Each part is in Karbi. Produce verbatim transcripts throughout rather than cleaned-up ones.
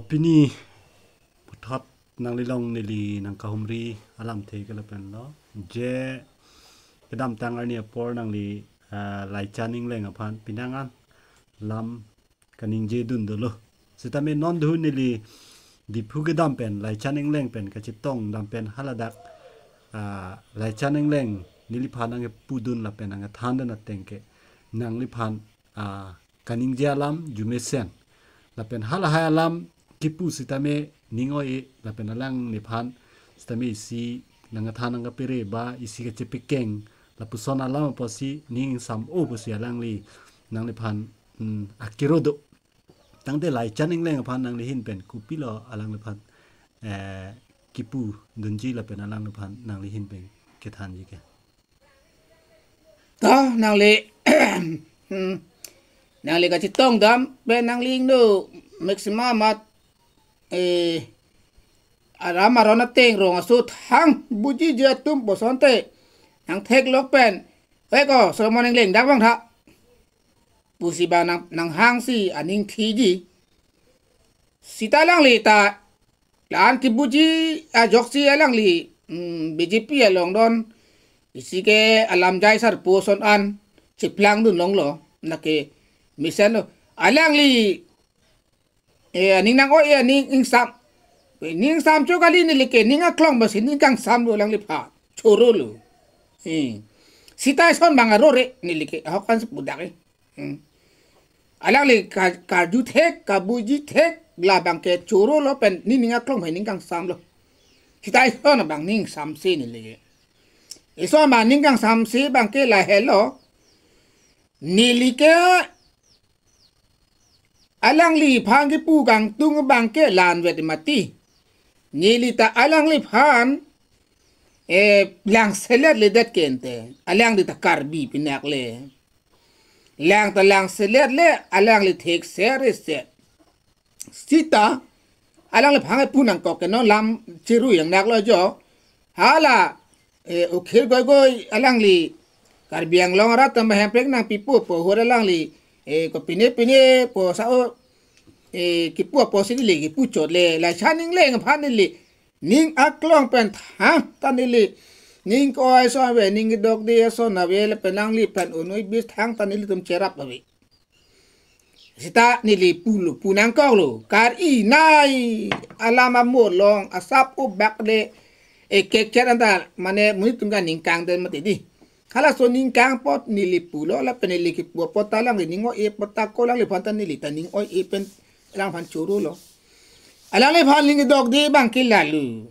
Pini puthot nanglilong neli nangkahumri alamthe ke lapen lo. Je kedamtang arni apor nangli, ah, Laichan Engleng aphan pinangan lam kaningje dun dolo. Sitame non dhu neli Diphu kedam pen, Laichan Engleng pen kachetong dam pen haladak, ah, Laichan Engleng neliphan nangkepudun lapen nangkethan dun ateng ke nangliphan, ah, kaningje alam arjumesen. Lapen halahai alam kipu sitame ning oi-e lapen alangliphan sitame isi nangkethan nangkapere ba isi kachepekeng lapuson alam apotsi ning sam-o pusi alangli nangliphan, mm, akiro do. Tangte Laichan Engleng aphan nangli ahin pen kopilo alangliphan, eh, kipu dunji lapen alangliphan nangli ahin pen kethanji ke. To, nangli, hmm, nangli kachetong dam pen nangli ingno maximum mat, eh, aram aron ateng rong aso thang bujiji atum bosonte nangtheklok pen, "Hei ko, Solomon Engleng dak bang tha," pusi ba nang, nanghangsi aning thiji. Sita alangli ta la-an kibuji ajoksi alangli, mm, B J P along don isi ke alam jai sarpo ason an cheplang dun longlo, lake mesen lo. Alangli, eh, aning nang-oi, eh, aning ingsam. Ningsam cho kali, neli ke ning aklong basi ning kangsam lo alangliphan. Choro lo. Eh. Sita ison bang arore neli ke ahok an sepudak, eh. Hmm. Alangli ka-, karju thek, kabuji thek, labang ke choro lo pen ning aklong bang ning kangsam lo. Sita ison bang ning samse neli ke. Ison bang ning kangsam si bang ke lahelo. Neli ke alangliphan kipu kangtung bang ke la-an vet mati. Neli ta alangliphan, eh, langselet ledet kente. Alangli ta Karbi pinak le. Lang ta langselet le, alangli thekser iset. Sita alangliphan pu nangkok ke non lam chiru yang nak lo jo. Hala, eh, Ukhir Gogoi alangli Karbi Anglong arat ta mahemprek nangpipo pu ahut alangli, eh, kopine pine pu sa-o, eh, kipu apotsi neli kipu chot le, Laichan Engleng aphan neli ning aklong pen thangta neli ning ko-oi ason ave, ning kedokde ason ave lapen nangliphan un'oi bis thangta nelitum cherap ave. Sita neli pulo, pu nangkoklo. Kar-i nai alam amor long asap ubak de, eh, kekchet anta mane monit atum kaningkang den mati di. Halaso ningkang apot neli pulo lapen neli kipu apot ta alangli ning oi-e apot ta ko alangliphan ta neli ta ning oi-e pen alangphan choro lo. Alangliphan ning kedokde bang ke lalu.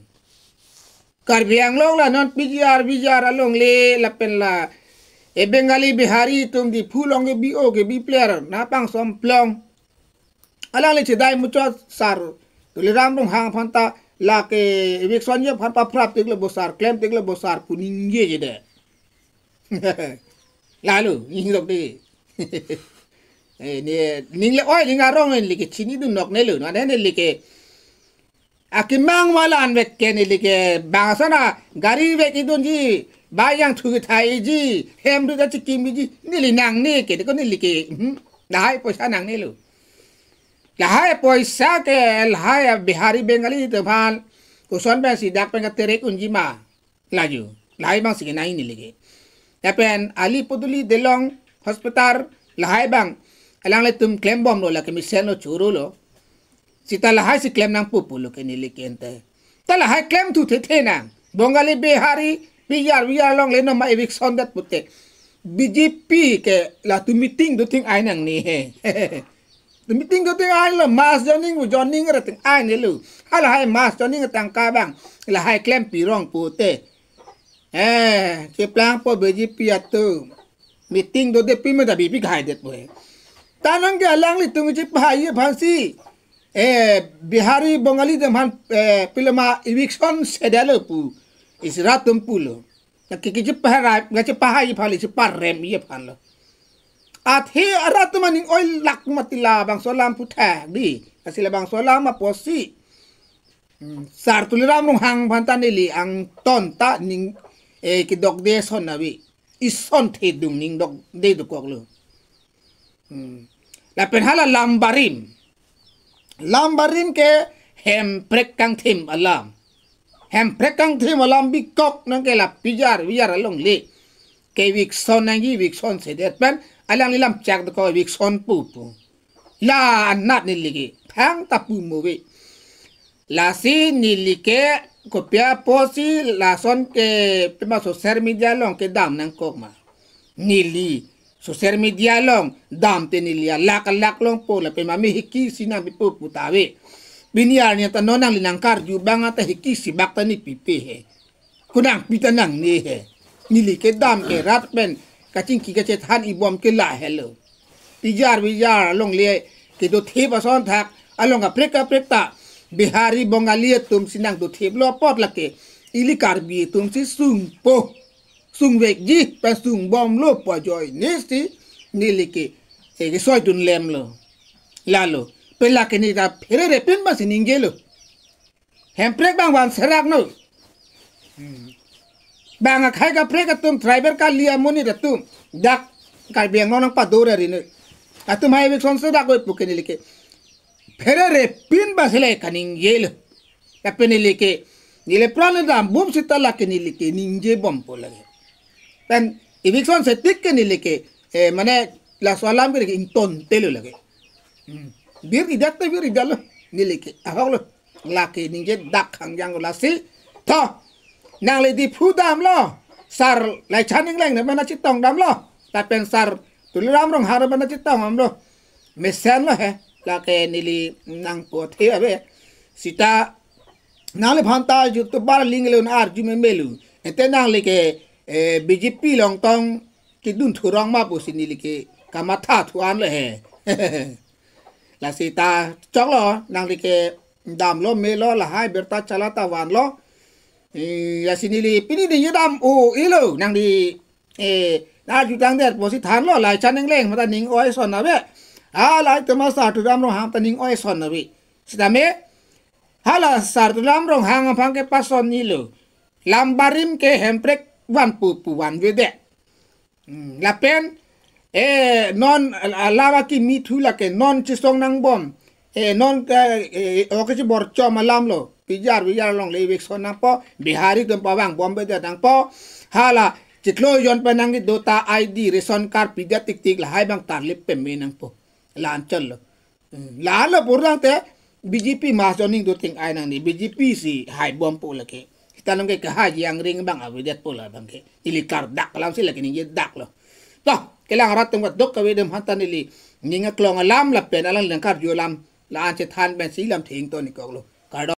Karbi Anglong la non P G R, V G R along le lapen la, eh, Bengali, Bihari atum Diphu along ke B O ke B player na pangsom plong. Alangli chedai muchot sar Tuliram Ronghang aphan ta lake eviction ji aphan paphrap tiklo bo sar, klem tiklo bo sar pu ningjeje de. Lalu, ning kedokde. Eh, ne, ning le oi, ning arong neli ke chinidun nok nelo, na neli ke akemang ma la-an vet ke neli ke bangso na gari vet idunji, bayang thu kethai ji, hem du ta chikim ji, neli nangne ke, ko neli ke, hmm, lahai poisa nangnelo. Lahai poisa ke, lahai Bihari Bengali atum aphan koson pensi dak pen katerek unji ma. Laju, lahai bang si kenai neli ke. Lapen Alipurduar Delong Hospital lahai bang alanglitum klembomlo, lake mesen lo, choro lo. Sita lahai si klem nangpo pulo ke neli ke ente. Ta lahai klemthu thethe nang. Bengali, Bihari, P G R, V G R along le non ma eviction det pute. B J P ke latum meeting do ting ai nangne he. Meeting do ting ai lo, mass joining, joining ra ting ai nelo. Halahai mass joining atangka bang lahai klem pirong pute. Eh, cheplangpo B J P atum. Meeting dode pi ma ta B J P kahai detpo he. Ta nang ke alanglitum chepahai aphansi, eh, Bihari Bengali atum aphan, eh, pilama eviction sedetlo pu isi rat atum pulo. Na ke, ke chepahai, na chepahai aphan le, cheparem aphan lo. Athe arat atum aning oi lak mati, labangso alam puthak di. Lasi labangso alam apotsi, hmm, sar Tuliram Ronghang aphan ta neli angton ta ning, eh, kedokde ason ave. Ison thedung ning dokde dokoklo. Hmm. Lapen hala lam barim. Lam barim ke Hemprek kangthim alam. Hemprek kangthim alam bikok nang ke la pijar vijar alongle ke eviction nangji, eviction sedet pen alangli lam chak doko eviction pu pu. La anat neli ke thangta pu mo ve. Lasi neli ke kopi apotsi lason ke pima social media along kedam nangkok ma. Neli social media along damte neli alak alak longpo lapen mame hiki si nangpipo pu ta ave. Pini arni ta non nangli nangkarju abang ta hiki si bak ta ne pipe he. Konat pi ta nangne he. Neli kedam ke rat pen kachingki kachethan ibom ke lahelo. Pijar vijar alongle kedothip asonthak along kaprek kaprek ta Bihari Bengali atum si nangdothiplo apot lake ili Karbi atum si sungpo, sungvekji pen sungbomlo pu ajoine si neli ke, eh, kesoidun lemlo. Lalo pen lake neli ta pherere pin ma si ningjelo. Hemprek abang van serak no. Bang akhei kaprek atum, tribal kali amonit atum, dak Karbi Anglong nangpadore ri no. Atum hai eviction serak oi pu ke neli ke pherere pin ba sele kaningjelo. Lapen neli ke neli pran dambom seta lake neli ke ningjebompo lake. Pen eviction setik ke neli ke, eh, mane laso alam ke neli ke ingtontelo lake. Hmm. Bir idat te bir idatlo neli ke ahoklo. Lake ningjedak hangjang lasi. Tho. Nangli Diphu damlo. Sar Laichan Engleng ne mana chetong damlo. Lapen Sar Tuliram Ronghang mana chetong damlo. Mesenlo he. Lake neli nangpo the ave. Seta nangliphan ta YouTuber link lun arju memelo. Ente nangli ke, eh, B J P along tong kedun thurong ma pusi neli ke kamatha thu-an le he. Lasi ta choklo, nangli ke damlo melo lahai birta chala ta vanlo. Eh, lasi neli pini ningje dam o ilo nangli, eh, na jutang der pusi thanlo Laichan Engleng mata ning oi son ave. Halai tema Sar Tuliram Ronghang ta ning oi son ave. Sitame hala Sar Tuliram Ronghang aphan ke pason nilo. Lam barim ke Hemprek vanpo pu vanvedet. Hmm, lapen, eh, non, ah, lava kimi thu lake non chesong nangbom. Eh, non ke, eh, oke chibor chom alamlo. Pijar vijar alongle eviction nangpo. Bihari atum pavangbomvedet nangpo. Hala chiklo jon pen nangkedo ta I D, ration card pidet tiktik lahai abang tarlip peme nangpo. La-an chotlo. Hmm, lalo purlang te B J P mas joining do ting ai nangne, B J P si haibompo lake. Seta nang ke kehai jangring abang avedetpo labang ke. Ili klardak alam si lake ningjedaklo. Toh, kelang rat atum kadokave atum aphan ta neli ning aklong alam lapen alangli nangkarju alam la-an chethan pensi lam thengton ikoklo. Kardom.